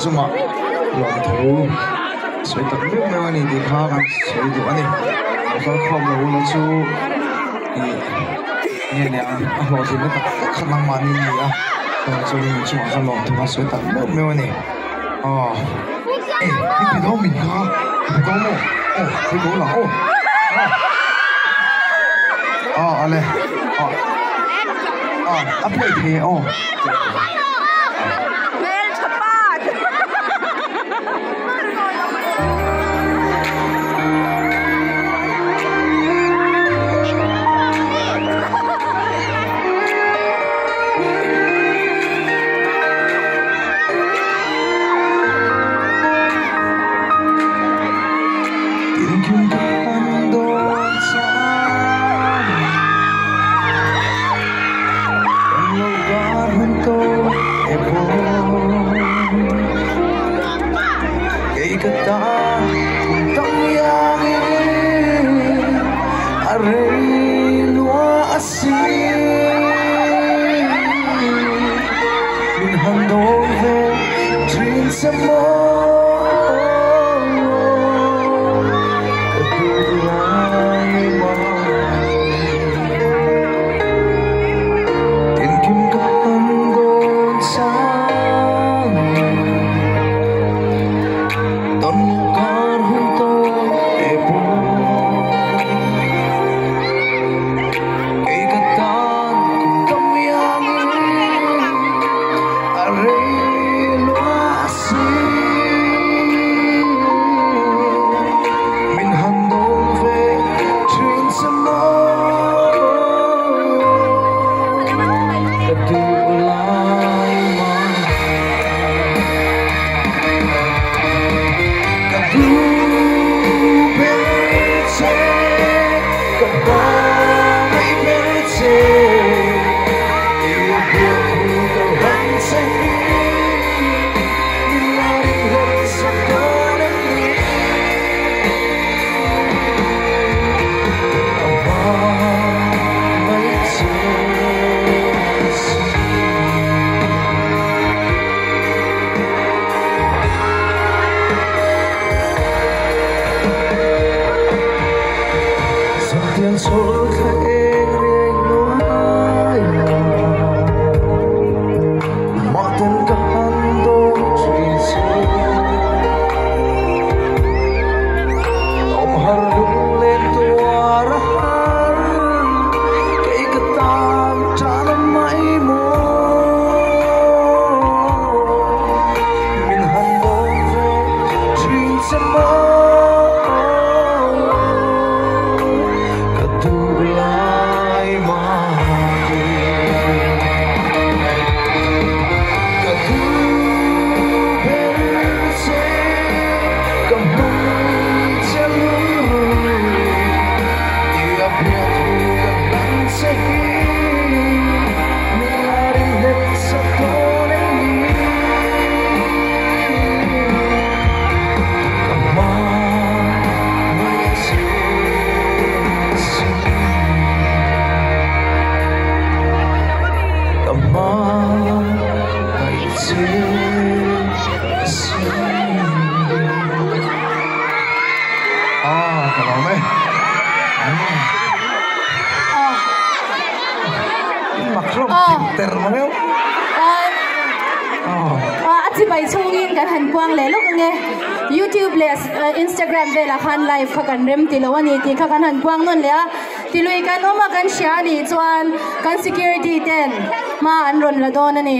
chungah lawmthu sawi tak meuh meuh a ni tih kha kan sawi duh a ni. Lo kal khawm lo ula chu ih nge nia a hlawhtlinna tak tak kha nangmahni a ni a, chuvang chuan in chungah khan lawmthu kan sawi tak meuh meuh a ni. Aw eh i pe dawn min kha i pe dawn maw aw pe dawn la aw aw ale aw aw a pawi thei e aw. A chibai chhungin kan han puang leh lawk ange. Youtube leh Instagram velah khan live kha kan rem ti lo a ni tih kha kan han puang nawn leh a. Tilui kan awm a kan hria a nih chuan kan security ten hma an rawn la dawn a ni.